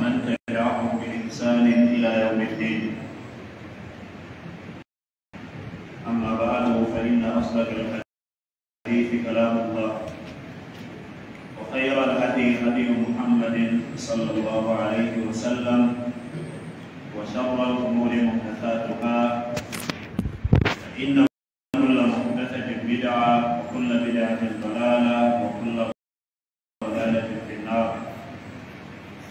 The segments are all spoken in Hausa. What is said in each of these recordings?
ومن تبعهم بإحسان إلى يوم الدين. أما بعد، فإن أصدق الحديث كلام الله، وخير الهدي هدي محمد صلى الله عليه وسلم، وشر الأمور محدثاتها، فإن كل محدثة بدعة، وكل بدعة ضلالة، وكل ضلالة في النار.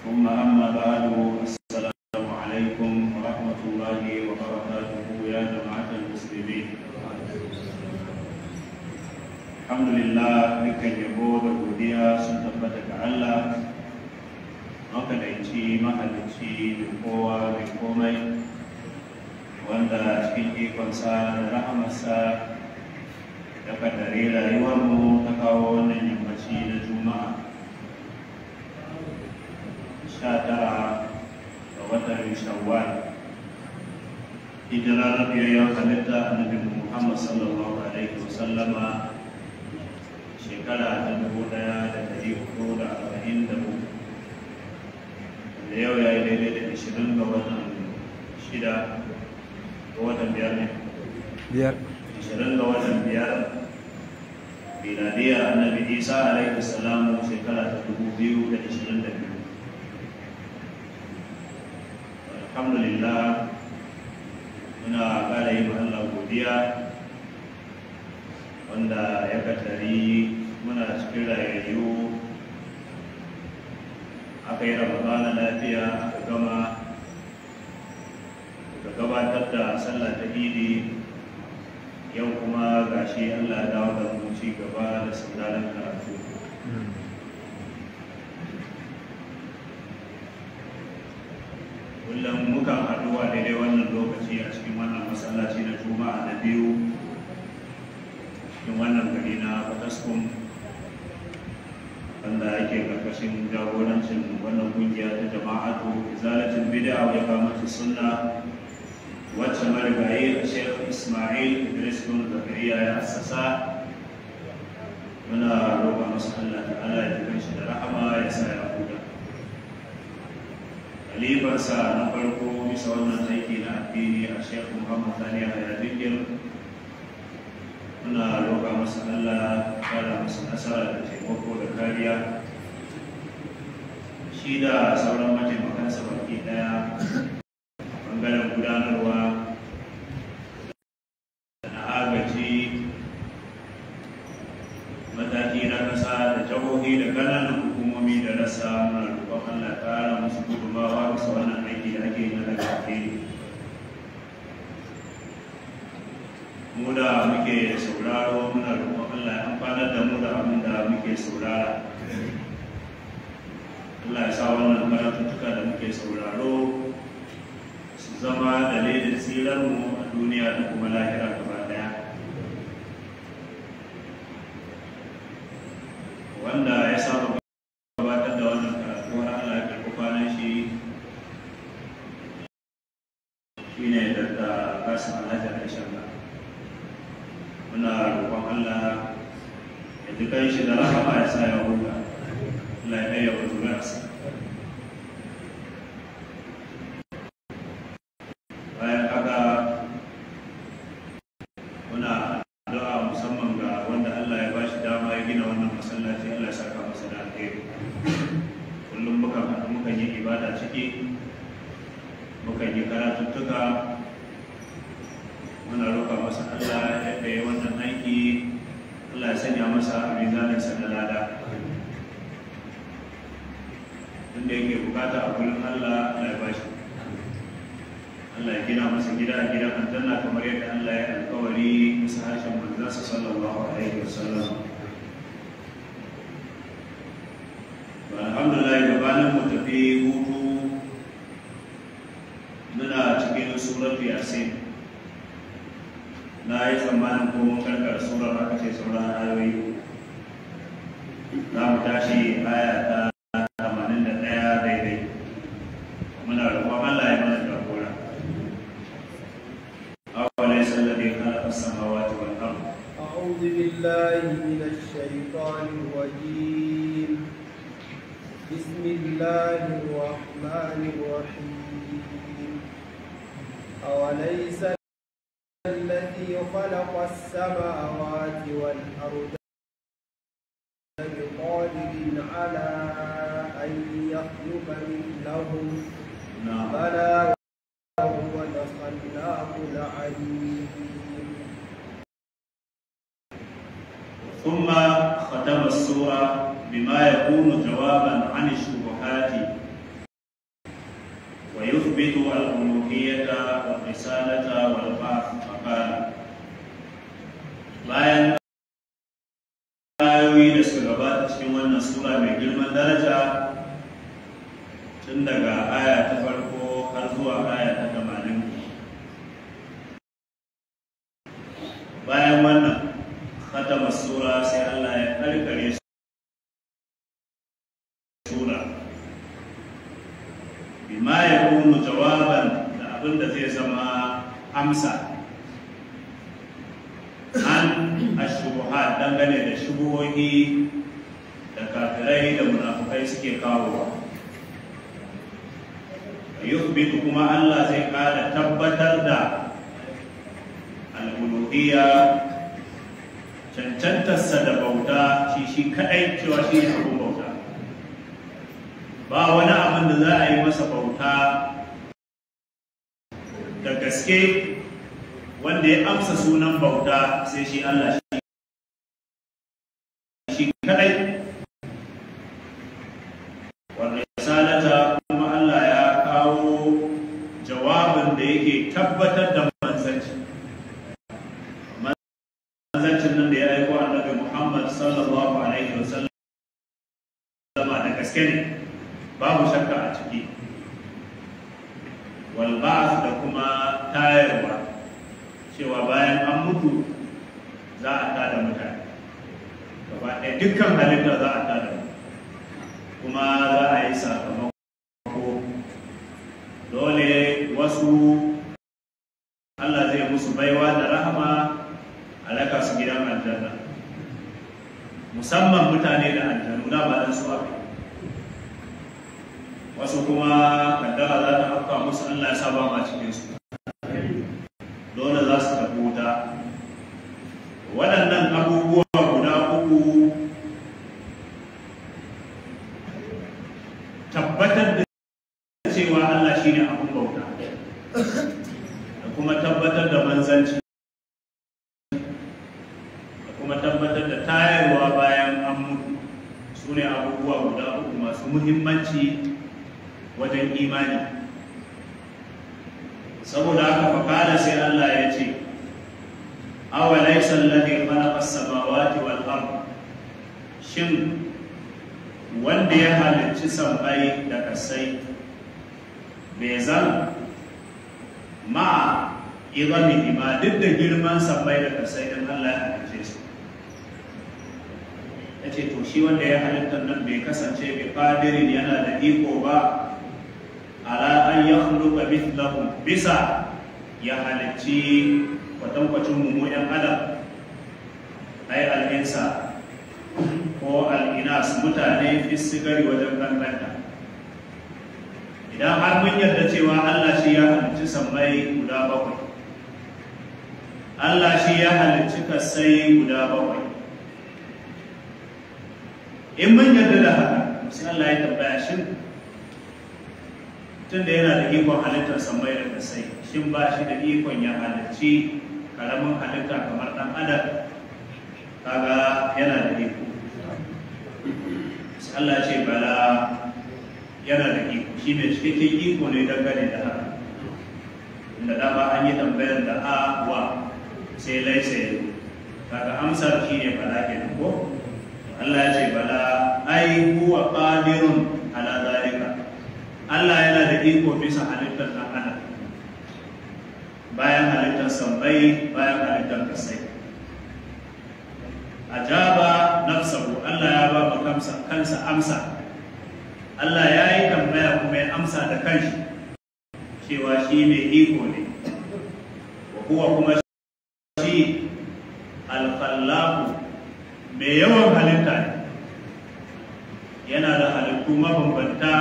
ثم أما بعد، السلام عليكم ورحمة الله وبركاته يا جماعة المسلمين. Alhamdulillah, dukkan yabo da godiya sun tabbata ga Allah makadaici, mahalicci, mai kowa mai komai, wanda cikin ikonsa da rahamarsa ya kaddare rayuwarmu ta kawo wannan yammaci na Juma'a, 19 ga watan Shawwal, hijirar fiyayyen halitta Annabi Muhammad sallallahu alaihi wasallama, shekara ta 1443, da yau ya yi daidai da 20 ga watan shida, ga watan biyar ne? Biyar. 20 ga watan biyar, miladiyar Annabi Isa alaihi salamu, shekara ta 2022. Alhamdulillah, muna ƙara yi wa Allah godiya wanda ya kaddari muna cikin rayayyu aka yi Ramadana lafiya, aka gama, aka gabatar da sallah ta Idi. Yau kuma gashi Allah ya dawo da mu ci gaba da sauraron karatu. Kullum mukan haɗuwa daidai wannan lokaci a cikin wannan masallaci na Juma'a na biyu cikin wannan gari na Fataskum, wanda yake karkashin jagorancin wannan kungiya ta Jama'atu Izalatul Bid'a wa Iqamatus Sunna, wacce marigayi Sheikh Ismail Idris bin Zakariya ya assasa. Muna roƙa masa Allah ta'ala ya jikan shi da rahama, ya sa ya huta. Khalifarsa na farko bisa wannan aiki na addini, a Sheikh Muhammad Sani Yahaya Jingir, muna roƙa masa Allah kara masa nasara da taimako da kariya, shi da sauran mataimakansa baki ɗaya, ɓangaren gudanarwa da na agaji, mataki na ƙasa da jihohi da ƙananan hukumomi da rasa. Muna roƙon Allah ƙara musu gudunmawa bisa wannan aiki da ake yi na daga alheri. Mu da muke sauraro, muna roƙon Allah ya amfanar da mu da abin da muke saurara. Allah ya sa wannan karatuttuka da muke sauraro su zama dalilin tsirarmu a duniya da kuma lahira gaba ɗaya. Wanda ya saba gabatar da wannan karatu har Allah ya karɓi kwanan shi, shine Dr. Kasim Alhaji Aisha. Muna roƙon Allah ya ji kan shi da rahama, ya sa ya huta. Allah ya ɗaya wa zuriyarsa. Bayan haka, muna addu'a musamman ga wanda Allah ya bashi dama ya gina wannan masallaci. Allah ya saka masa da alheri. Kullum muka haɗu, mukan yi ibada ciki, mukan yi karatuttuka. Muna roƙa masa Allah yadda ya wannan aiki, Allah ya sanya masa a mizaninsa na lada. Inda yake bukata a gurin Allah, Allah ya bashi. Allah ya gina masa gida a gidan aljanna, kamar yadda Allah ya alkawari bisa harshen manzansa sallallahu alaihi wasallam. To, alhamdulillah, gabanin mu tafi hutu muna cikin suratu Yasin. Na yi tsammanin ko mun karkar surar, aka ce sauran ayoyi. Za mu tashi aya ta 81 daidai. Muna roƙon Allah ya mana jagora. أوليس الذي خلق السماوات والأرض؟ أعوذ بالله من الشيطان الرجيم. بسم الله الله الرحمن الرحيم. أوليس الذي خلق السماوات والأرض بقادر على أن يخلق مثلهم بلى وهو الخلاق العليم. ثم ختم السورة بما يكون جوابا عن الشبهات ويثبت الألوهية والرسالة والبعث. فقال bayan ayoyi da suka gabata cikin wannan sura mai girman daraja tun daga aya ta farko har zuwa aya ta 80, bayan wannan khatama sura sai Allah ya karkare sura bima yakunu jawaban, da abin da zai zama amsa an ashubuhat, dangane da shubuhohi da kafirai da munafukai suke kawowa. Yuthbitu, kuma Allah zai kara tabbatar da al-uluhiyya, cancantarsa da bauta, shi kadai, cewa shi ne abin bauta. Ba wani abin da za a yi masa bauta da gaske wanda ya amsa sunan bauta sai shi Allah shi kadai. Wanda risalata, kuma Allah ya kawo jawabin da yake tabbatar da manzanci. Manzancin nan da ya aiko Annabi Muhammad sallallahu alaihi wasallam da gaske ne, babu shakka a ciki. Wal ba'th, da kuma tayarwa, cewa bayan an mutu za a tada mutane gaba ɗaya, dukkan halitta za a tada mu, kuma za a yi sakamako. Dole wasu Allah zai musu baiwa da rahama a raka su gidan aljanna, musamman mutane da aljanu, da ba dan su aka. Wasu kuma kaddara za ta afka musu, Allah ya saba ma cikin su, dole za su tafi wuta. Waɗannan abubuwa guda uku, tabbatar da cewa Allah shine abun bauta, da kuma tabbatar da manzanci, da kuma tabbatar da tayarwa bayan an mutu, su ne abubuwa guda uku masu muhimmanci wajen imani. Saboda haka fakala, sai Allah ya ce, awa laysa alladhi khalaqa as-samawati wal ard, shin wanda ya halicci sammai da kasai bai zan ma izamihi ma, duk da girman sammai da kasai din Allah ya halicce su, yace to shi wanda ya halitta nan bai kasance bi qadirin, yana da iko ba, ala an yakhluqa mithlahum, bisa ya halicci kwatankwacin mu yan adam, ai al'insa ko al'inas, mutane, fi sigari, wajen kankanta. Idan har mun yarda cewa Allah shi ya halicci sammai guda bakwai, Allah shi ya halicci kasai guda bakwai, in mun yarda da haka, sai Allah ya tambaya, shin tunda yana da ikon halittar sammai da kasai, shin ba shi da ikon ya halicci karamin halitta kamar ɗan adam? Kaga yana da iko. Sai Allah ce bala, yana da iko, shi mai cikakken iko ne dangane da haka. Inda dama an yi tambayar da a wa sai laisa ya zo, kaga amsar shi ne bala kenan ko. Allah ya ce bala, ai huwa qadirun ala zalika, Allah yana da iko bisa halittar ɗan adam, bayan halittar sammai, bayan halittar kasai. Ajaba nafsahu, Allah ya ba ma kansa amsa. Allah ya yi tambaya kuma ya amsa da kanshi cewa shi mai iko ne. Wa huwa, kuma shi al-khallaqu, mai yawan halitta ne, yana da halittu mabambanta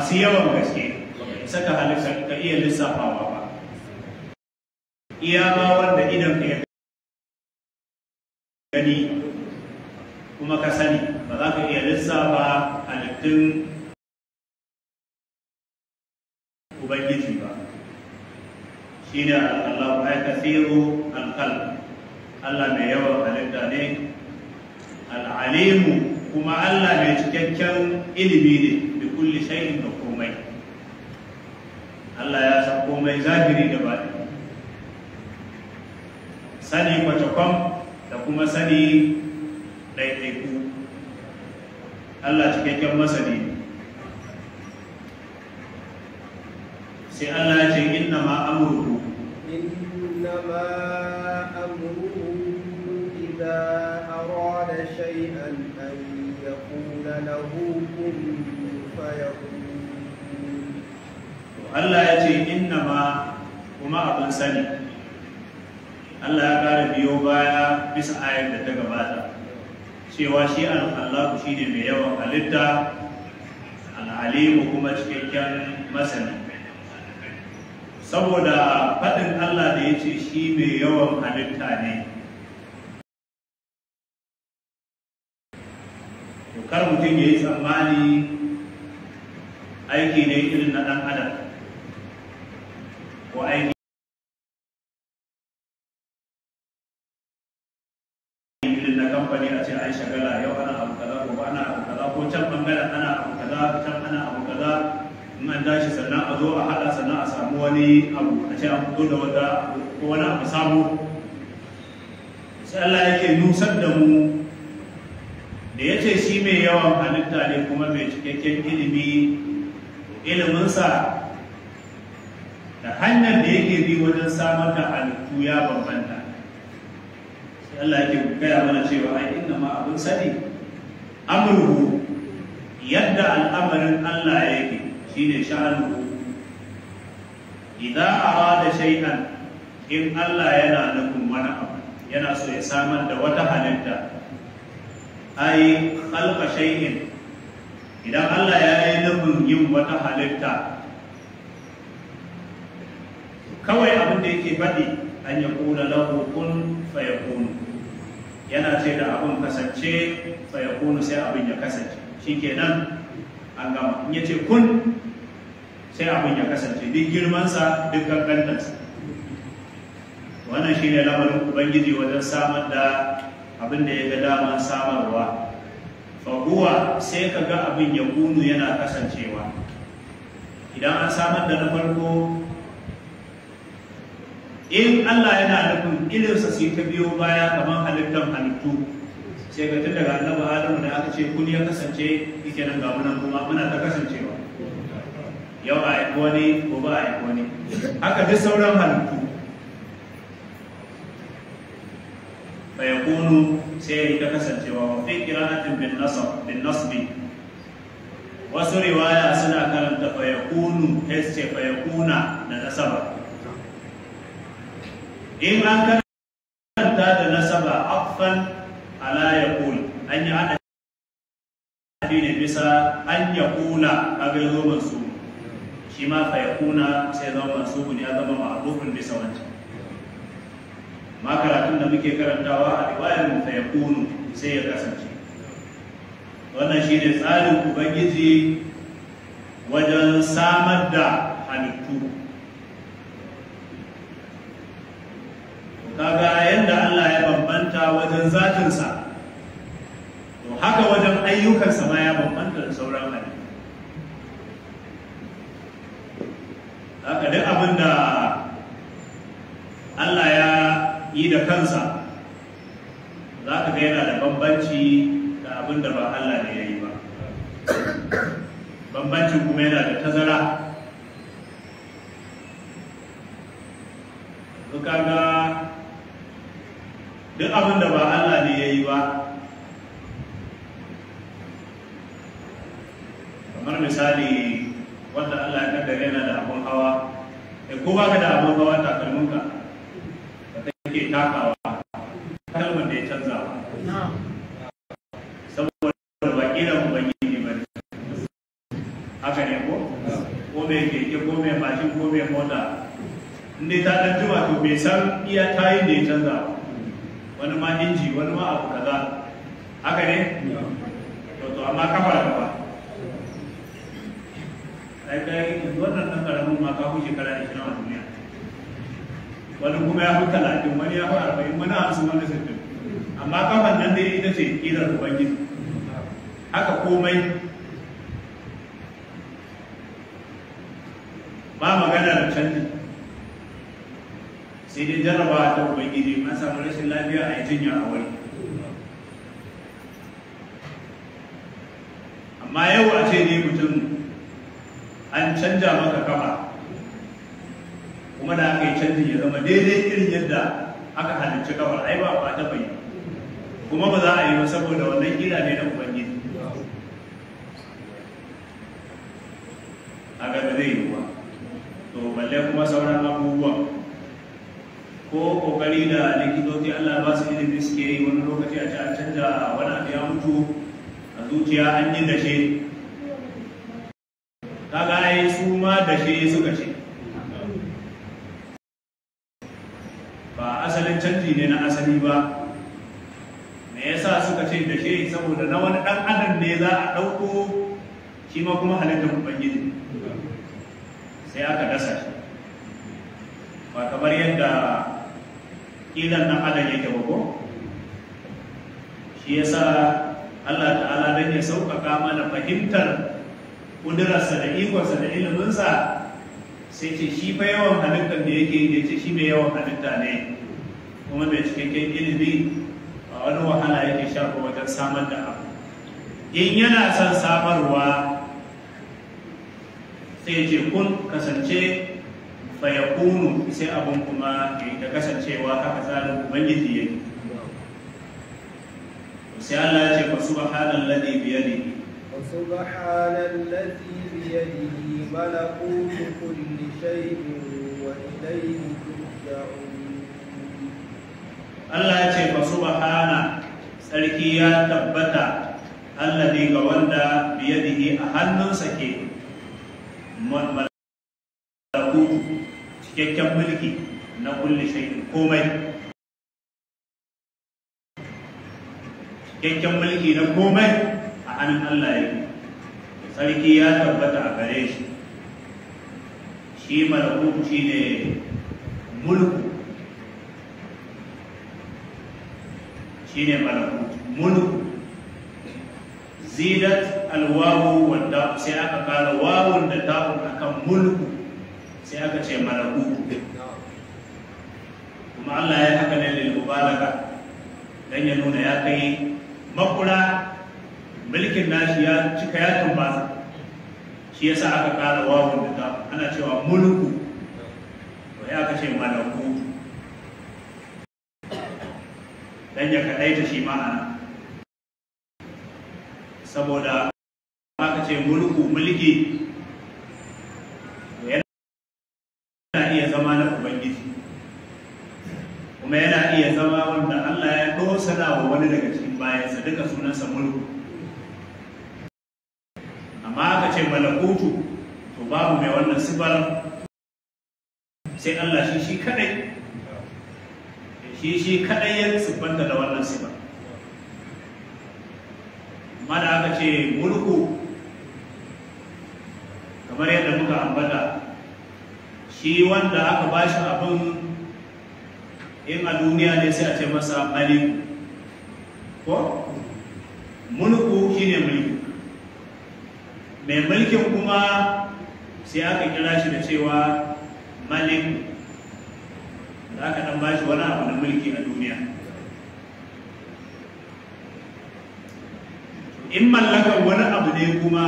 masu yawan gaske, saka halitta ka iya lissafawa ba. Iya ma wanda idan ka ya gani kuma ka sani, ba za ka iya lissafa halittun Ubangiji ba. Shi ne Allah ya kathiru alkhalq, Allah mai yawan halitta ne, al'alimu kuma Allah mai cikakken ilimi ne bi kulli shay'in da komai. Allah ya san komai zahiri da batini, sani kwacakwam da kuma sani ɗaiɗaiku. Allah cikakken masani ne. Sai Allah ya ce inna ma amruhu, inna ma amruhu idza arada shay'an an yaqula lahu kun fayakun. Allah ya ce inna ma, kuma abin sani. Allah ya ƙara biyo baya bisa ayar da ta gabata cewa shi al-Khallaqu shine mai yawan halitta, al-alimu kuma cikakken masani. Saboda faɗin Allah da ya ce shi mai yawan halitta ne, to kar mutum ya yi tsammani aiki ne irin na ɗan adam ko aiki irin na kamfani, a ce an shagala yau ana abu kaza, gobe ana abu kaza, ko can ɓangaren ana abu kaza, can ana abu kaza, in an tashi sannan a zo a haɗa, sannan a samu wani abu a ce an fito da wata ko wani abu sabo. Sai Allah yake nusar da mu da ya ce shi mai yawan halitta ne kuma mai cikakken ilimi. Iliminsa da hanyar da yake bi wajen samar da halittu ya bambanta. Sai Allah yake gaya mana cewa ai inna ma abin sani amruhu, yadda al'amarin Allah yake shine sha'anuhu, idza arada shay'an, in Allah yana nufin wani abu, yana so ya samar da wata halitta, ai khalqa shay'in, idan Allah ya yi nufin yin wata halitta, kawai abin da yake faɗi an ya kula lahu kun fayakunu, yana ce da abin kasance, fayakunu sai abin ya kasance, shikenan an gama. In ya ce kun, sai abin ya kasance, duk girmansa duk kankantarsa. Wannan shine lamarin Ubangiji wajen samar da abin da ya ga daman samarwa. Fahuwa sai ka ga abin ya kunu yana kasancewa. Idan an samar da na farko, in Allah yana nufin irinsa sai ta biyo baya kamar halittar halittu, sai ga tun daga annabi Adamu da aka ce kun ya kasance, yake nan ga munan kuma muna ta kasancewa, yau a haifi wani, gobe a haifi wani, haka duk sauran halittu. Fayakunu sai ya ta kasancewa. Wa fi qira'atin bin nasab bin nasbi, wasu riwaya suna karanta fayakunu, sai ce fayakuna da nasaba. In an karanta da nasaba afan ala yaqul, an yi hada ne bisa an yaqula, kaga yazo mansub, shi ma fayakuna sai zama mansubun, ya zama ma'rufun bisa wancan. Ma karatun da muke karantawa a riwayar mu fayakunu sai ya kasance. Wannan shine tsarin Ubangiji wajen samar da halittu. Kaga yadda Allah ya bambanta wajen zatinsa, to haka wajen ayyukansa ma ya bambanta da sauran halittu. Haka duk abin da Allah ya yi da kansa, za ka ga yana da bambanci da abin da ba Allah ne ya yi ba. Bambancin kuma yana da tazara. Kaga duk abin da ba Allah ne ya yi ba, kamar misali wanda Allah ya kaddara yana da abun hawa, ko ba ka da abun hawa, takalminka da kake takawa, kalmar da ya canza ba, saboda ba kiran Ubangiji ba ne. Haka ne ko? Ko mai keke ko mai mashin ko mai mota, inda ta ɗan jima to bai san iya tayin da ya canza ba, wani ma inji, wani ma abu kaza. Haka ne? To amma kafa da kafa ai kai yanzu wannan ɗan ƙaramin ma ka fi shekara 20 a duniya, wani kuma ya fi 30, wani ya fi 40, wani 50, wani 60, amma kafan nan dai ita ce ƙirar Ubangiji. Haka komai ba magana da canji, sai dai jarrabawa ta Ubangiji. An samu rashin lafiya a yi jinya a wuri. Amma yau a ce ne mutum an canja maka kafa, kuma da aka yi canjin ya zama daidai irin yadda aka halicci kafar, ai ba ta bai kuma ba za a yi ba, saboda wannan kira ne na Ubangiji. A gaba zai yi ba. To balle kuma sauran abubuwan ko kokari da likitoci Allah ba su ilimi suke yi, wani lokaci a ce an canja wani abu ya mutu a zuciya an yi dashe, kaga ai su ma dashe suka ce, ba asalin canji ne na asali ba. Me yasa suka ce dashe? Saboda na wani dan adam ne za a ɗauko shi ma kuma halittar Ubangiji, sai aka dasa shi, ba kamar yadda ƙilan ɗan adam yake ba ko. Shi yasa Allah ta'ala don ya sauƙaƙa mana fahimtar ƙudurarsa da ikonsa da iliminsa, sai ce shi fa yawan halittar da yake yi, da ce shi mai yawan halitta ne kuma mai cikakken ilimi, ba wani wahala yake sha ko wajen samar da abu. In yana son samarwa sai ce kun kasance, fa yakunu, sai abun kuma ya ta kasancewa. Haka tsarin Ubangiji yake. Sai Allah ya ce fa subhanallazi bi yadihi, fa subhanallazi bi yadihi malakutu kulli shay'in wa ilayhi turja'un. Allah ya ce fa subhana, tsarki ya tabbata, alladhi ga wanda bi yadihi a hannunsa ke malakutu, cikakken mulki na kulli shay'in, komai, cikakken mulki na komai a hannun Allah yake. Sarki ya tabbata a gare shi. Shi malakutu shine mulku, shine malakutu, mulku. Zidat alwawu wanda sai aka kara wawun da ta'un akan mulku, sai aka ce malakutu. Kuma Allah ya haka ne lil mubalaka, dan ya nuna ya kai makura, mulkin nashi ya cika ya tumbatsa, shi yasa aka kara wawun da ta ana cewa mulku, to ya aka ce malakutu dan ya kadaita shi ma'ana. Saboda aka ce mulku, mulki yana iya zama na Ubangiji, kuma yana iya zama wanda Allah ya dosana wa wani daga cikin bayansa, duka sunansa mulku. Amma aka ce malakutu, to babu mai wannan sifar sai Allah shi shi kadai, shi shi kadai ya siffanta da wannan sifar. Amma da aka ce mulku, kamar yadda muka ambata, shi wanda aka bashi abin in a duniya ne sai a ce masa maliku, ko mulku shine mulki. Mai mulkin kuma sai aka kira shi da cewa maliku, da aka dan bashi wani abu na mulki a duniya. In mallakan wani abu ne kuma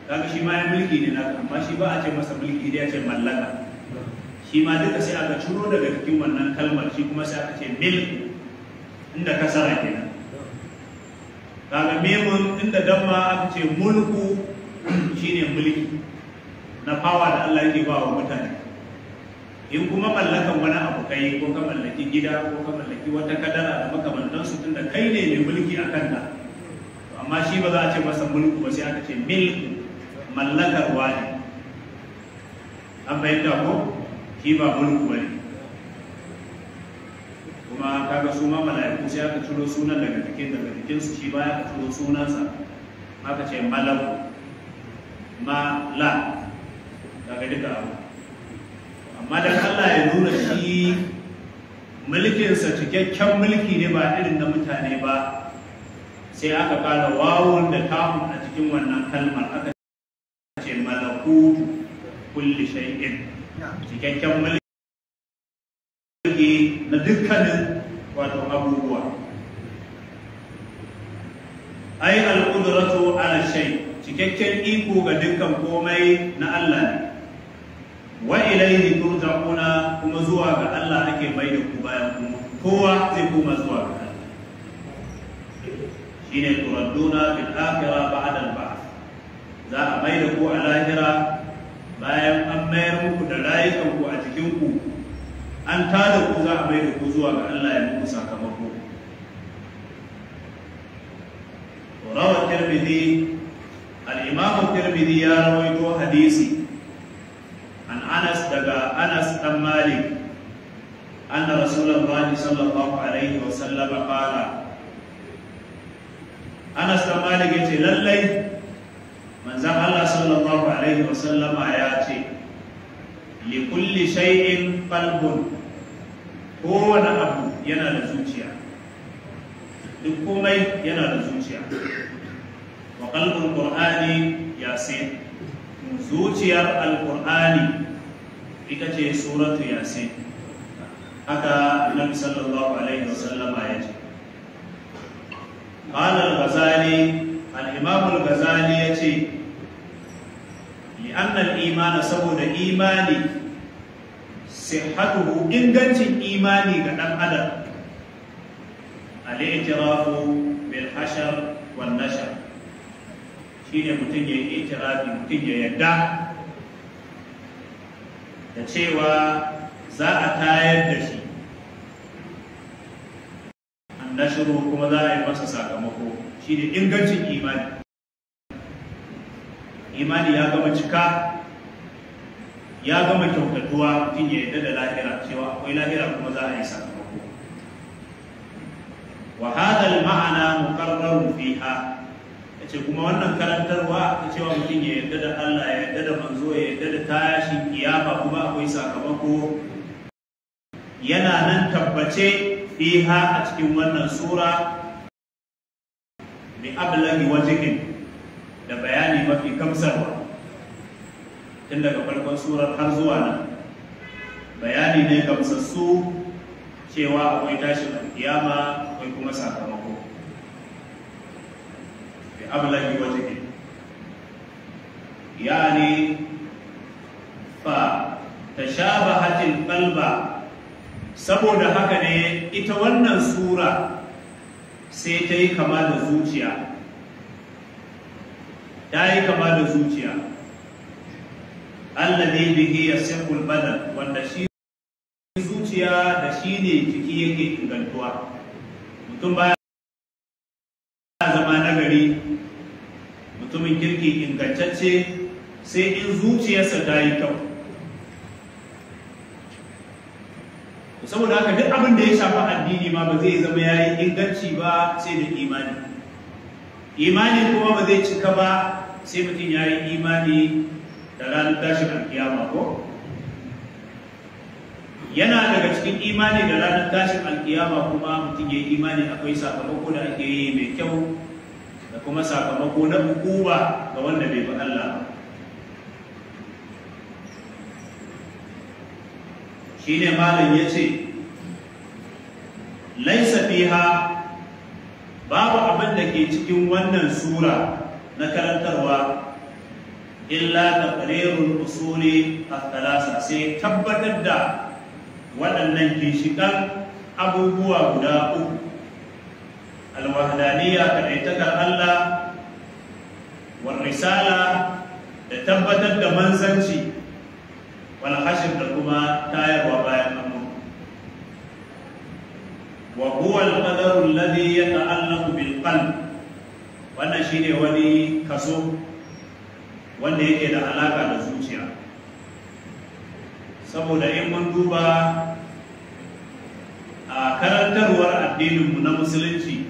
kaga shi ma ya mulki ne naka, amma shi ba a ce masa mulki, dai a ce mallaka. Shi ma duka sai aka ciro daga cikin wannan kalmar, shi kuma sai aka ce milku, inda kasara kenan. Kaga memun inda damma aka ce mulku shine mulki na fawa da Allah yake ba wa mutane. In kuma mallakan wani abu kai, ko ka mallaki gida, ko ka mallaki wata kadara da makamantansu, tunda kai ne mai mulki a kanta, amma shi ba za a ce masa mulku ba, sai aka ce milku, mallakarwa ne. An fahimta ko? Shi ba mulku bane. Kuma kaga su ma mala'iku sai aka ciro sunan daga jikin su, shi ba aka ciro sunansa aka ce malaku ma la, daga duka abu. Amma dan Allah ya nuna shi mulkinsa cikakken mulki ne ba irin na mutane ba, sai aka kara wawun da ta'un a cikin wannan kalmar, aka ce malakutu kulli shay'in, cikakken mulki na dukkanin wato abubuwa. Ai al-qudratu ala shay, cikakken iko ga dukkan komai na Allah ne. Wa ilayhi turja'una, kuma zuwa ga Allah ake mai da ku bayan ku, kowa zai koma zuwa ga Allah. Shine turadduna fil akhirah ba'da al-ba'th, za a mai da ku a lahira bayan an mayar muku da rayukan ku a cikin ku, an tada ku, za a mai da ku zuwa ga Allah ya muku sakamako. Rawa Tirmidhi, al-Imam Tirmidhi ya rawaito hadisi an Anas, daga Anas dan Malik, anna Rasulullahi sallallahu alaihi wa sallam qala. Anas dan Malik yace lallai manzon Allah sallallahu alaihi wa sallama ya ce li kulli shay'in qalbun, kowane abu yana da zuciya, duk komai yana da zuciya. Wa qalbul qur'ani yasin, zuciyar alqur'ani ita ce suratu yasin, haka annabi sallallahu alaihi wasallama ya ce. Qala al-ghazali, al-imam al-ghazali ya ce li'anna al-imana, saboda imani, sihhatuhu, ingancin imani ga dan adam, al-i'tirafu bil hashar wan nashar, shine mutum ya yi itirafi, mutum ya yarda da cewa za a tayar da shi, annashiru, kuma za a yi masa sakamako. Shine ingancin imani. Imani ya gama cika, ya gama kyautatuwa, mutum ya yarda da lahira, cewa akwai lahira kuma za a yi sakamako. Wa hadha al-ma'ana muqarrarun fiha, yace kuma wannan karantarwa ta cewa mutum ya yarda da Allah, ya yarda da manzo, ya yarda da tashin kiyama kuma akwai sakamako, yana nan tabbace fiha a cikin wannan sura bi ablagi wajhin, da bayani mafi gamsarwa tun daga farkon surar har zuwa nan. Bayani ne gamsassu cewa akwai tashin alkiyama, akwai kuma sakamako. Bi ablagi wajhin, yani fa tashabahatil qalba, saboda haka ne ita wannan sura sai ta yi kama da zuciya, ta yi kama da zuciya, alladhi bihi yasihul badan, wanda shi zuciya da shi ne jiki yake ingantuwa. Mutum baya zama nagari, mutumin kirki ingantacce, sai in zuciyarsa ta yi kyau. Saboda haka duk abin da ya shafi addini ma ba zai zama ya yi inganci ba sai da imani. Imani kuma ba zai cika ba sai mutum ya yi imani da ranar tashin alkiyama. Ko yana daga cikin imani da ranar tashin alkiyama kuma mutum ya yi imani akwai sakamako da ake yi mai kyau da kuma sakamako na hukuma ga wanda bai bi Allah ba. Shine malam yace laisa fiha, babu abin da ke cikin wannan sura na karantarwa illa taqrirul usuli ath-thalatha, sai tabbatar da waɗannan ginshiƙan abubuwa guda uku: alwahdaniyya, kaɗaitakar Allah, war risala, da tabbatar da manzanci, wal hashr, da kuma tayarwa bayan an mutu. Wa huwa al-qadaru alladhi yata'allaqu bil qalb, wannan shine wani kaso wanda yake da alaka da zuciya. Saboda in mun duba a karantarwar addininmu na musulunci,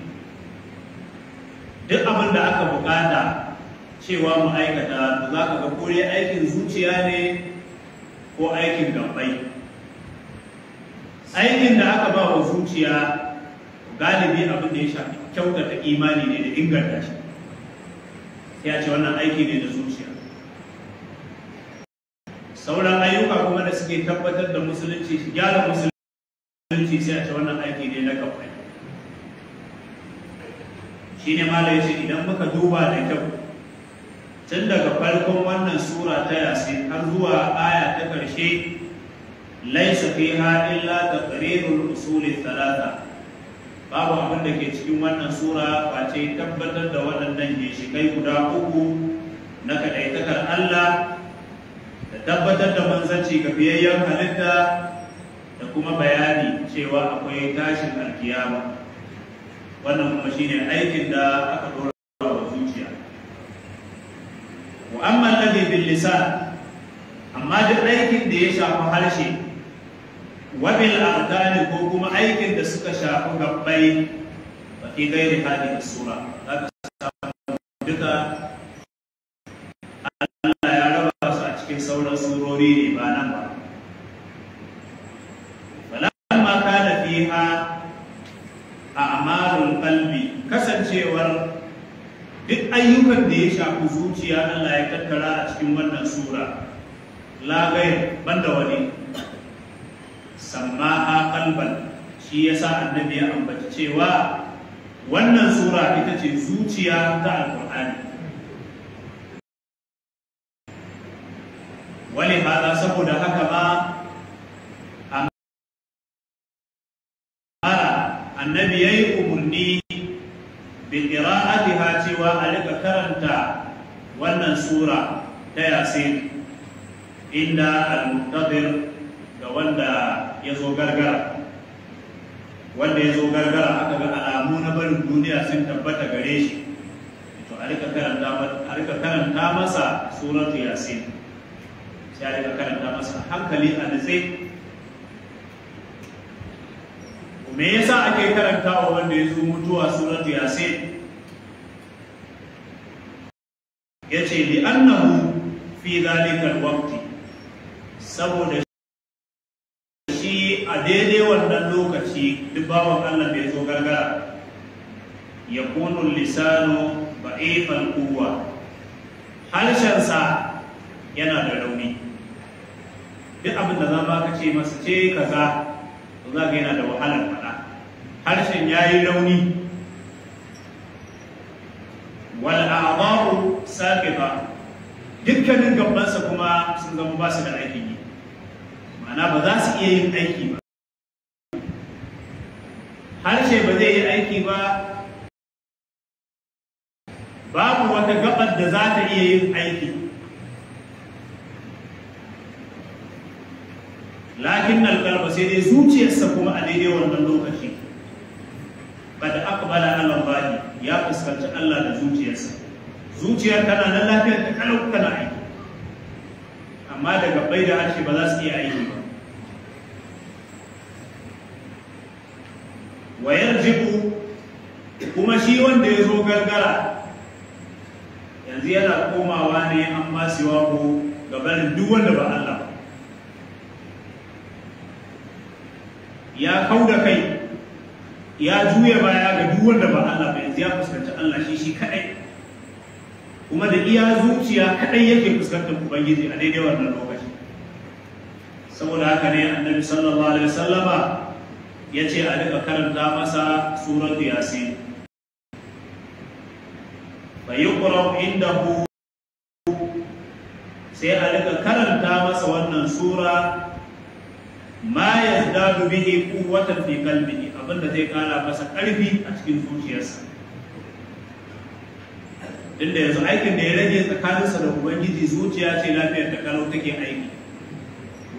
duk abin da aka bukata cewa mu aikata, to za ka ga kore aikin zuciya ne ko aikin gabbai. Aikin da aka ba wa zuciya galibi abin da ya shafi kyautata imani ne da inganta shi, sai a ce wannan aiki ne da zuciya. Sauran ayyuka kuma da suke tabbatar da musulunci, shi gyara musulunci, sai a ce wannan aiki ne na gabbai. Shi ne mala ya ce idan muka duba da kyau tun daga farkon wannan sura ta Yasin har zuwa aya ta ƙarshe, laisa fiha illa taqrirul usuli thalatha, babu abin da ke cikin wannan sura face tabbatar da waɗannan ginshikai guda uku na kaɗaitakar Allah da tabbatar da manzanci ga fiyayyen halitta da kuma bayani cewa akwai tashin alkiyama. Wannan kuma shine aikin da aka dora wa zuciya. Wa amma alladhi bil lisan, amma duk aikin da ya shafi harshe, wa bil arkani, ko kuma aikin da suka shafi gabbai, fa fi ghairi hadhihi sura, zaka samu duka Allah ya raba su a cikin sauran surori ne ba nan ba. Falamma kana fiha a'malul qalbi, kasancewar duk ayyukan da ya shafi zuciya Allah ya tattara a cikin wannan sura, la gair, banda wani, sammaha qalban, shi yasa annabi ya ambaci cewa wannan sura ita ce zuciya ta alqur'ani. Wali hada, saboda haka ma amara annabi yayi umurni bi qira'atiha, cewa a rika karanta wannan sura ta Yasin inda al-muqtadir, ga wanda ya zo gargara, wanda ya zo gargara aka ga alamu na barin duniya sun tabbata gare shi, to a rika karanta masa suratu Yasin. Sai a rika karanta masa hankali a nutse. Me yasa ake karantawa wanda ya zo mutuwa suratu Yasin? Yace li annahu fi dhalika alwaqti, saboda shi a daidai wannan lokaci duk bawan Allah da ya zo gargara, yakunu lisanu da'ifal quwwa, harshensa yana da rauni. Duk abin da za ma ka ce masa ce kaza, to za ka yana da wahalar faɗa, harshen ya yi rauni. Wal a'dha'u saqifa, dukkanin gabansa kuma sun zama ba su da aikin yi, ma'ana ba za su iya yin aiki ba, harshe ba zai yi aiki ba, babu wata gabar da za ta iya yin aiki. Lakin alqalba, sai dai zuciyarsa kuma a daidai wannan lokaci bada aqbala ala Allah, ya fuskanci Allah da zuciyarsa. Zuciyar tana nan lafiyar ta kalau tana aiki, amma daga bai da harshe ba za su iya aiki ba. Wa yarji'u, kuma shi wanda ya zo gargara yanzu yana komawa ne amma siwa ko gabanin duk wanda ba Allah ba. Ya kau da kai, ya juya baya ga duk wanda ba Allah ba, yanzu ya fuskanci Allah shi shi kadai, kuma da iya zuciya kadai yake fuskantar Ubangiji a daidai wannan lokaci. Saboda haka ne annabi sallallahu alaihi wasallama ya ce a rika karanta masa suratu Yasin. Fa yuqra indahu, sai a rika karanta masa wannan sura, ma yazdadu bihi quwwatan fi qalbihi, abinda zai kara masa karfi a cikin zuciyarsa. Tunda yanzu aikin da ya rage tsakaninsa da Ubangiji zuciya ce lafiyar ta kalau take aiki.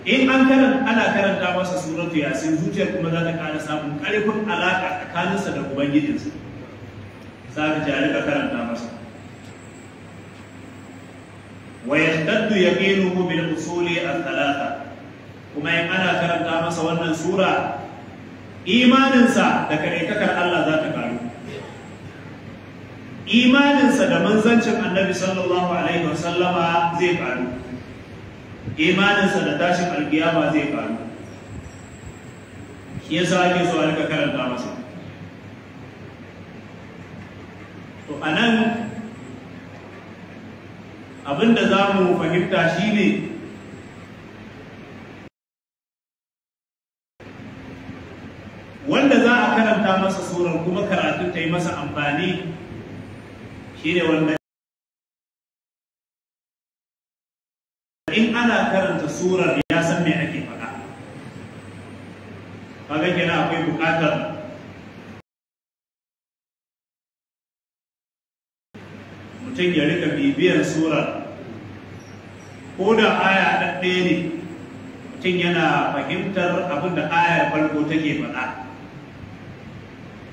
In an karanta, ana karanta masa suratu Yasin, zuciyar kuma za ta kara samun karfin alaka tsakaninsa da Ubangijinsa. Za ka ji a rika karanta masa. Wa yashtaddu yaqinuhu bil usuli al-thalatha, kuma in ana karanta masa wannan sura imaninsa da kaɗaitakar Allah za ta karu, imaninsa da manzancin Annabi sallallahu alaihi wasallama zai karu, imaninsa da tashin alkiyama zai karu. Shi yasa ake so a rika karanta masa. To anan abinda za mu fahimta shine wanda za a karanta masa surar kuma karatun ta yi masa amfani shine wanda in ana karanta surar ya san me ake faɗa. Kaga kenan akwai buƙatar mutum ya rika bibiyar surar, ko da aya ɗaɗɗaya ne mutum yana fahimtar abin da ayar farko take faɗa,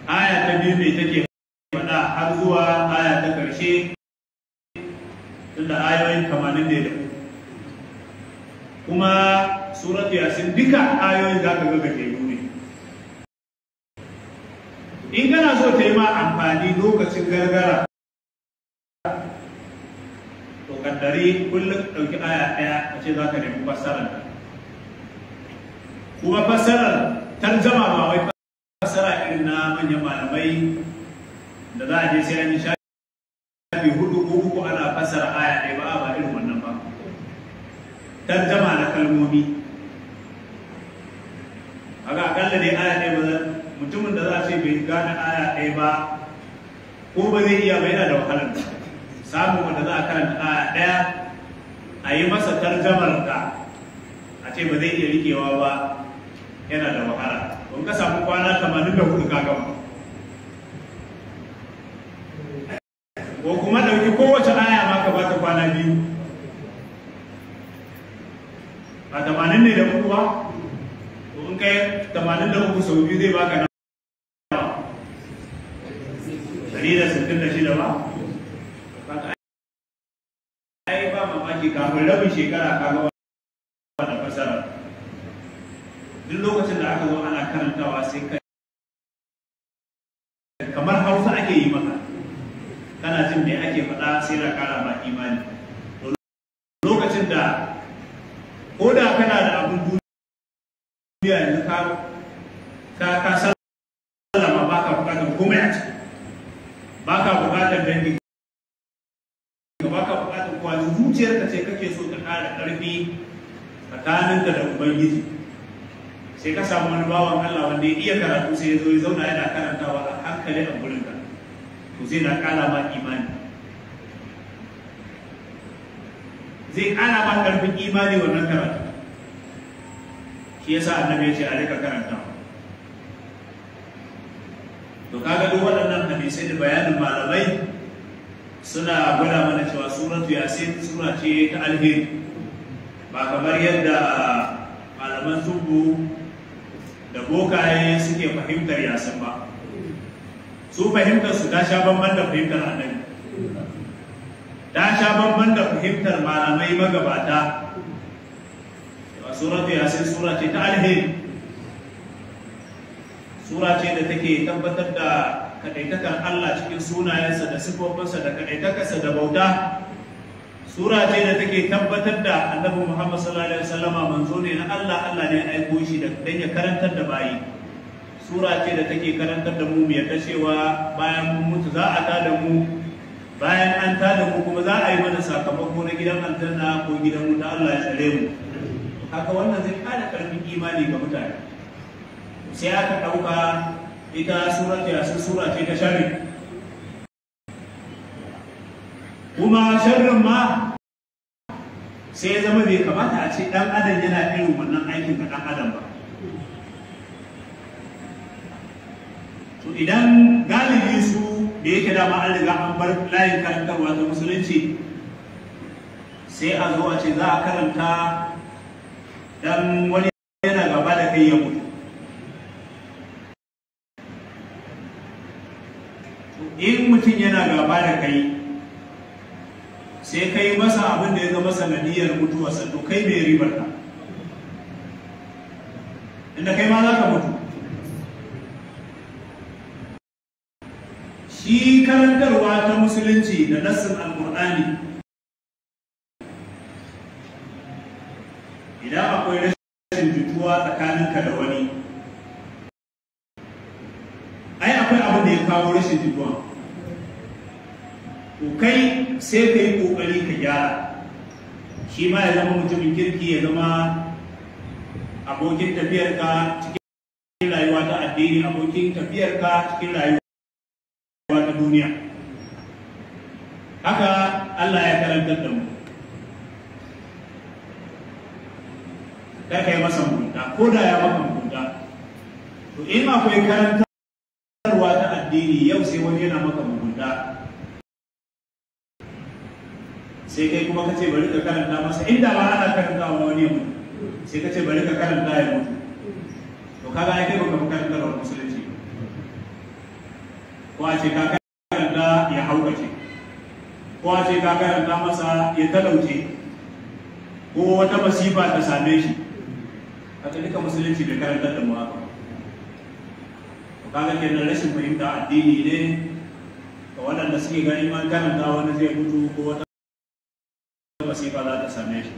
aya ta biyu mai take faɗa, har zuwa aya ta ƙarshe, tunda ayoyin 83. Kuma suratu Yasin duka ayoyin za ka ga gajeru ne. In kana so ta yi ma amfani lokacin gargara, to kaddari kullum ɗauki aya ɗaya a ce za ka nemi fassarar. Kuma fassarar tarjama ba wai fassara irin na manyan malamai da za a je sai an yi shafi 4 ko 3 ana fassara aya ɗaya ba, ba irin wannan ba. Tarjama na kalmomi. Kaga akalla dai aya ɗaya ba, mutumin da za a ce bai gane aya ɗaya ba ko ba zai iya ba yana da wahalar samun wanda za a karanta aya ɗaya a yi masa tarjamar ta a ce ba zai iya rikewa ba, yana da wahala. Don ka samu kwana 84 ka gama. Ko kuma ɗauki kowace aya ma ka bata kwana 2. Ba 83 ne ba? To in kai 83 sau 2 zai baka nawa? 166 ba? Ai ba mamaki kafin rabin shekara ka ga wannan fasara. Duk lokacin da aka zo ana karantawa sai ka kamar Hausa ake yi maka, kana jin me ake faɗa sai na ƙara ma imani. Lokacin da ko da kana da abin duniya yanzu ka ka sallama, baka buƙatar komai a ciki, baka buƙatar dangi, baka buƙatar kowa, zuciyarka ce kake so ta ƙara ƙarfi tsakaninka da Ubangiji. Sai ka samu wani bawan Allah wanda ya iya karatu sai ya zo ya zauna yana karantawa a hankali a gurinka, to zai na ƙara ma imani, zai ƙara ma ƙarfin imani wannan karatu. Shi yasa Annabi ya ce a rika karantawa. To kaga duk waɗannan hadisai da bayanin malamai suna gwada mana cewa suratu Yasin sura ce ta alheri, ba kamar yadda malaman tsubbu da bokaye suke fahimtar Yasin ba. Su fahimtar su ta sha bamban da fahimtar Annabi, ta sha bamban da fahimtar malamai magabata. Suratu Yasin sura ce ta alheri, sura ce da take tabbatar da kaɗaitakar Allah cikin sunayensa da sifofinsa da kaɗaitakarsa da bauta. Sura ce da take tabbatar da Annabi Muhammad sallallahu alaihi wasallama manzo ne na Allah, Allah ne ya aiko shi dan ya karantar da bayi. Sura ce da take karantar da mu mu yarda cewa bayan mun mutu za a tada mu, bayan an tada mu kuma za a yi mana sakamako na gidan aljanna ko gidan wuta, Allah ya tsare mu. Haka wannan zai ƙara ƙarfin imani ga mutane. Sai aka ɗauka ita suratu Yasin sura ce ta sharri, kuma sharrin ma sai ya zama bai kamata a ce ɗan adam yana irin wannan aikin ga ɗan adam ba. To idan galibi su da yake dama an riga an bar layin karantarwa ta musulunci, sai a zo a ce za a karanta dan wani yana gaba da kai ya mutu. In mutum yana gaba da kai Sai kai masa abin da ya zama sanadiyar mutuwarsa, to kai mai ribar ka, inda kai ma za ka mutu. Shi karantarwa ta musulunci da nassin alkur'ani, idan akwai rashin jituwa tsakaninka da wani, ai akwai abin da ya kawo rashin jituwa, to kai sai ka yi ƙoƙari ka gyara, shi ma ya zama mutumin kirki, ya zama abokin tafiyarka cikin rayuwa ta addini, abokin tafiyarka cikin rayuwa ta duniya. Haka Allah ya karantar da mu. Kar ka yi masa mugunta, ko da ya maka mugunta. To in akwai karantarwa ta addini, yau sai wani yana maka mugunta, sai kai kuma ka ce bari ka karanta masa, inda ba ana karanta wa wani ya mutu, sai ka ce bari ka karanta ya mutu, to kaga ai kai baka fi karantarwar musulunci. Ko a ce ka karanta ya haukace, ko a ce ka karanta masa ya talauce, ko wata masifa ta same shi, haka duka musulunci bai karantar da mu haka. To kaga kenan rashin fahimta addini ne ga waɗanda suke ganin man karanta wani zai mutu ko wata masifa za ta same shi.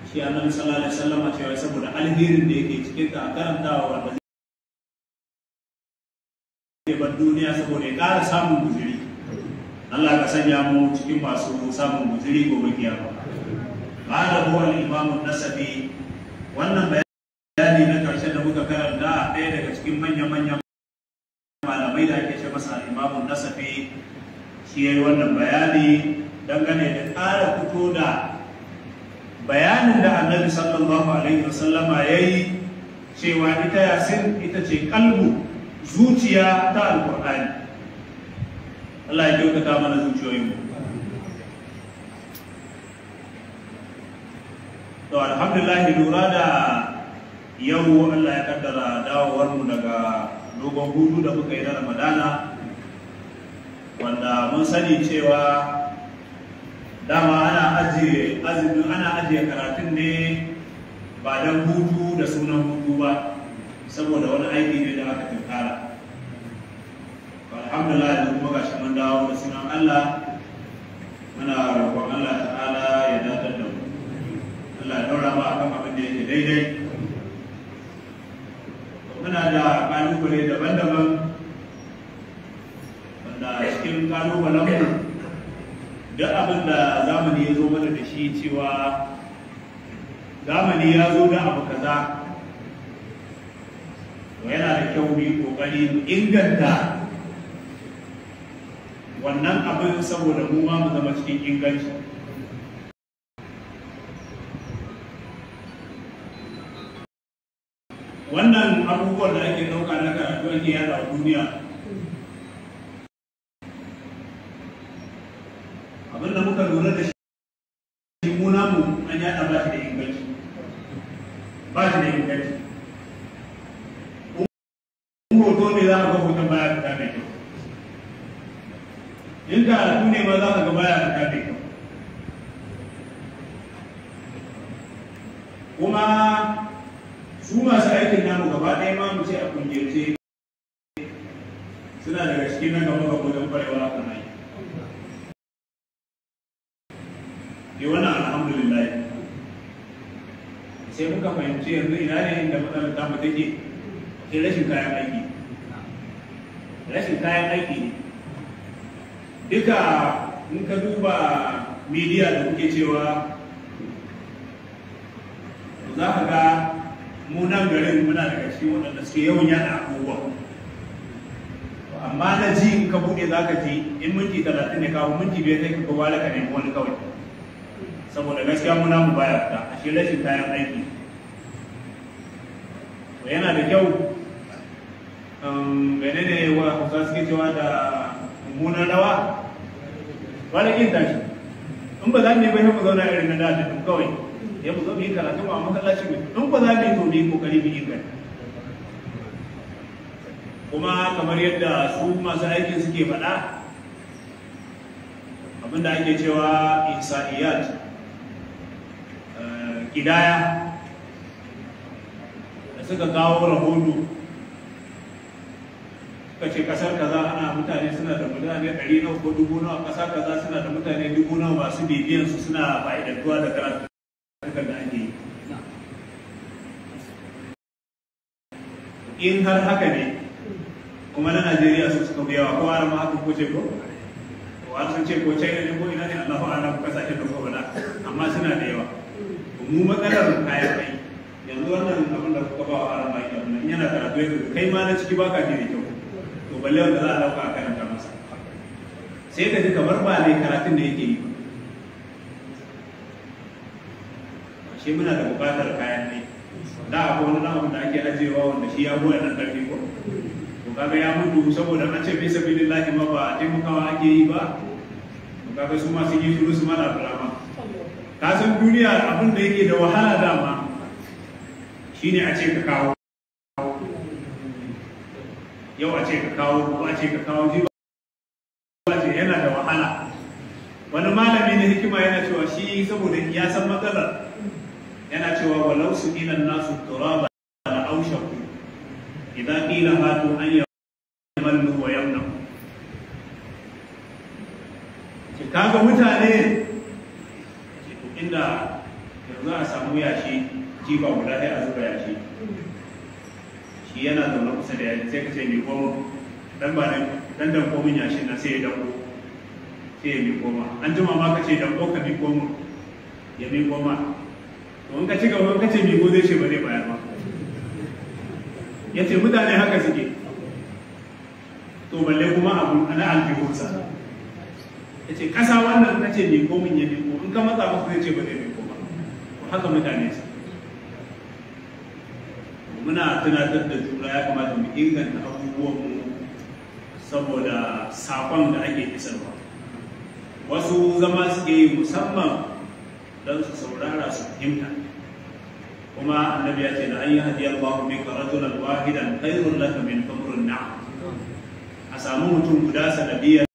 Shi Annabi sallallahu alaihi wasallam cewa saboda alherin da yake cikin ta a karantawa wanda zai bar duniya saboda ya ƙara samun guzuri. Allah ka sanya mu cikin masu samun guzuri gobe kiyama. Qala huwa al-imam an-Nasafi. Wannan bayani na karshe da muka karanta, ɗaya daga cikin manya-manyan malamai da ake ce masa al-imam an-Nasafi shi yayi wannan bayani dangane da ƙara fito da bayanin da Annabi sallallahu alaihi wasallama yayi cewa ita Yasin ita ce kalbu, zuciya ta Alƙur'ani. Allah ya kyautata mana zuciyoyinmu. To alhamdulillah, lura da yau Allah ya kaddara dawowar mu daga dogon hutu da muka yi na Ramadana, wanda mun sani cewa dama ana ajiye azumi, ana ajiye karatun ne ba don hutu da sunan hutu ba, saboda wani aiki ne da aka tunkara. Alhamdulillah, yanzu kuma gashi mun dawo da sunan Allah, muna roƙon Allah ta'ala ya datar da mu, Allah ya daura mu akan abin da yake daidai. Muna da ƙalubale daban-daban, wanda cikin ƙalubalen mu duk abin da zamani ya zo mana da shi, cewa zamani ya zo da abu kaza, to yana da kyau mu yi ƙoƙari mu inganta wannan abin saboda mu ma mu zama cikin inganci. Wannan abubuwan da ake ɗauka na karatu ake yada a duniya, abin da muka lura da shi, mu namu an yada ba shi da inganci, ba shi da inganci. In hoto ne, za ka ga hoton baya fita mai kyau. In karatu ne ma, za ka ga baya fita mai kyau. Kuma su masu aikin namu gaba ɗaya ma, mu ce a kungiyance, suna daga cikin na gaba gaba wajen kwarewa a kan aiki. Ke wannan alhamdulillah. Sai muka fahimci yanzu ina ne inda matsalar tamu take, sai rashin kayan aiki. Rashin kayan aiki ne. Duka in ka duba media da kuke cewa, za ka ga mu nan garin muna daga cikin waɗanda suke yawan yada abubuwa. Amma na ji in ka buɗe, za ka ji in minti 30 ne, kawo minti 5 sai ka ga wala ka nemi wani kawai, saboda gaskiya mu namu baya fita. A shi rashin kayan aiki. To yana da kyau, menene wa Hausa suke cewa da mummunan rawa wani kin tashi? In ba za mu yi ba, sai mu zauna irin na da kawai, ya mu zo mu yi karatu a masallaci mu. In ba za mu yi, to mu yi kokari mu inganta. Kuma kamar yadda su masu aikin suke faɗa, Abinda ake cewa ihsa'iyat, kidaya da suka kawo rahoto, suka ce kasar kaza ana mutane suna da mutane 100 nawa ko 1000 nawa, kasa kaza suna da mutane 1000 nawa masu bibiyan su suna fa'idantuwa da karatukan da ake yi. In har haka ne, kuma na Najeriya su suka fi yawa, ko har ma haka ko ce ko? Har sun ce ko China ne ko ina ne, Allahu a'lam kasashen da kuma amma suna da yawa. Mu matsalar kayan aiki yanzu wannan abin da kuka ba wa aran mai abin in yana karatu ya kai ma na ciki baka ji da kyau, to balle wanda za a dauka a karanta masa sai ka ji kamar ba ne karatun da yake yi ba. Shi muna da buƙatar kayan aiki. Da akwai wani abu da ake ajiyewa wanda shi ya goya nan karfi ko, to kaga ya mutu saboda an ce fi sabilillahi ma ba taimakawa ake yi ba. To kaga su ma sun yi shiru su ma da fulama. Ka san duniya abin da yake da wahala dama shine a ce ka kawo yau, a ce ka kawo ko a ce ka kawo jiba, ce yana da wahala. Wani malami na hikima yana cewa shi saboda ya san matsalar, yana cewa walau su ilan nasu turaba la aushaku idan qila hatu an yamallu wa yamna. Ce kaga mutane ce to inda yanzu a samu yashi jiba guda ɗaya a zuba yashi, shi yana zaune kusa da yashi sai ka ce mai komo dan ba dan dan komin yashin na, sai ya danko sai ya miƙo ma. An jima ma ka ce danko ka miƙo mu, ya miƙo ma. To in ka ci gaba ka ce miƙo zai ce ba zai bayar ba. Ya ce mutane haka suke. To balle kuma abu na aljihunsa. Ya ce ƙasa wannan ka ce miƙo min ya miƙo, in ka matsa masa zai ce ba zai miƙo ba. To haka mutane su. Muna tunatar da juna ya kamata mu inganta abubuwanmu saboda saƙon da ake isarwa. Wasu zama suke yi musamman don su saurara su fahimta. Kuma annabi ya ce da an yi hadiyar Allahu bika rajulan wahidan khairun laka min humrun na'am. A samu mutum guda sanadiyar